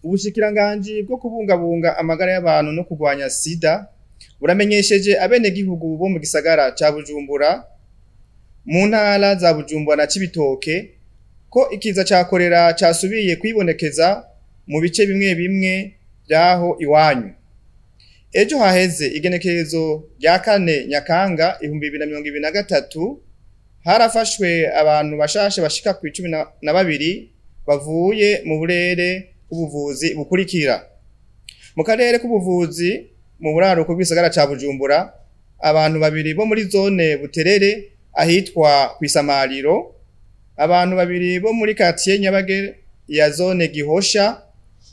Ubushikiranganji bwo kubungabunga amagara y'abantu no kurwanya sida buramenyesheje abenegihugu bo mu gisagara ca Bujumbura, mu ntara za Bujumbura na Cibitoke ko ikiza ca korera casubiye kwibonekeza mu bice bimwe bimwe vyaho iwanyu. Ejo haheze igenekerezo rya 4 Nyakanga 2023 harafashwe abantu bashasha bashika ku 12 bavuye mu burere bw'ubuvuzi bukurikira. Mu karere k'ubuvuzi mu buraruko bw'isagara ca Bujumbura, abantu babiri bo muri zone Buterere ahitwa kw'isamariro, abantu babiri bo muri quartier Nyabagere ya zone Gihosha,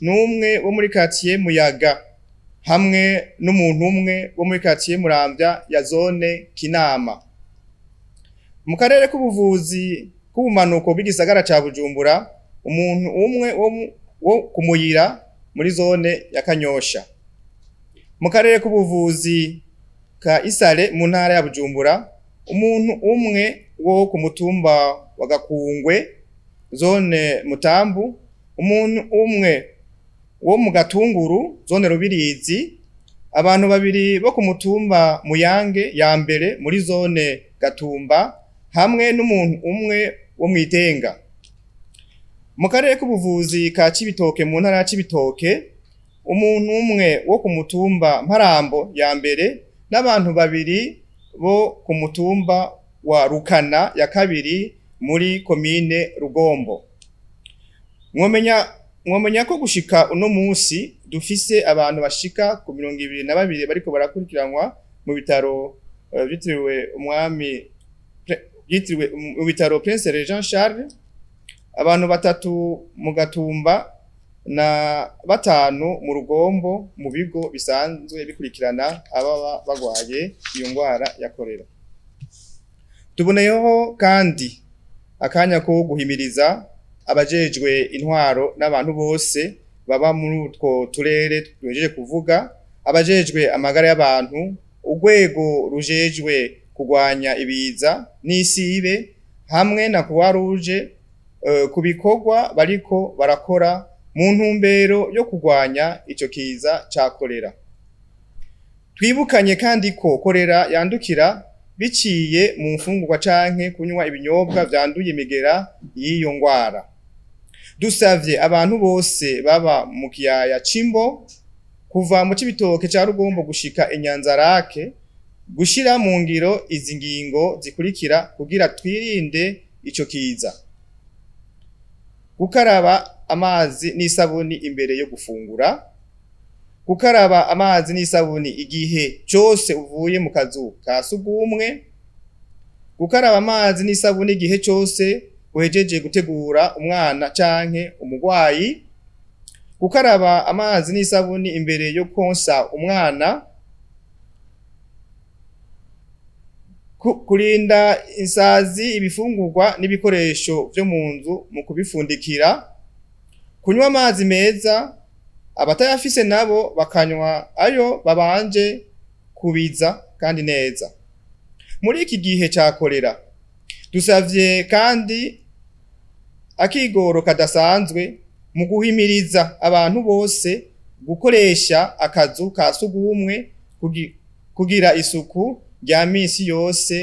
n'umwe wo muri quartier Muyaga, hamwe n'umuntu umwe wo muri quartier Muramvya ya zone Kinama. Mu karere k'ubuvuzi k'ubumanuko bw'igisagara ca Bujumbura, umuntu umwe wo kumuyira muri zone ya Kanyosha. Mu karere k'ubuvuzi ka Isare mu ntara ya Bujumbura, umuntu umwe wo ku mutumba wa Gakungwe zone Mutambu, umuntu umwe wo mu Gatunguru zone Rubirizi, abantu babiri bo ku mutumba Muyange ya mbere muri zone Gatumba, hamwe n'umuntu umwe wo mw'Itenga. Mu karere k'ubuvuzi ka Cibitoke mu ntara ya Cibitoke, umuntu umwe wo ku mutumba Mparambo ya mbere n'abantu babiri bo ku mutumba wa Rukana ya kabiri muri komine Rugombo. Mwomenya ko gushika uno musi dufise abantu bashika ku 22 bariko barakurikiranwa mu bitaro vyitiriwe umwami, byitiriwe mu bitaro Prince Regent Charles, abantu batatu mu Gatumba na batanu mu Rugombo mu bigo bisanzwe bikurikirana ababa bagwaye iyo ngwara ya korera. Tuboneyeho kandi akanya ko guhimiriza abajejwe intwaro n'abantu bose baba muri utwo turere tuhejeje kuvuga, abajejwe amagara y'abantu, urwego rujejwe kurwanya ibiza n'isibe hamwe na Croix Rouge ku bikorwa bariko barakora mu ntumbero yo kurwanya ico kiza ca korera. Twibukanye kandi ko korera yandukira biciye mu mfungurwa canke kunywa ibinyobwa vyanduye imigera y'iyo ngwara. Dusavye abantu bose baba mu kiyaya c'Imbo kuva mu Cibitoke ca Rugombo gushika Inyanzarake gushira mu ngiro izi ngingo zikurikira kugira twirinde ico kiza: gukaraba amazi n'isabuni imbere yo gufungura, gukaraba amazi n'isabuni igihe cose uvuye mu kazu ka sugumwe, gukaraba amazi n'isabuni igihe cose uhejeje gutegura umwana canke umugwayi, gukaraba amazi n'isabuni imbere yo konsa umwana, kurinda insazi ibifungurwa n'ibikoresho vyo mu nzu mu kubifundikira, kunywa amazi meza, abatayafise nabo bakanywa ayo babanje kubiza kandi neza. Muri iki gihe ca korera dusavye kandi akigoro kadasanzwe mu guhimiriza abantu bose gukoresha akazu ka sugumwe, kugira isuku rya misi yose.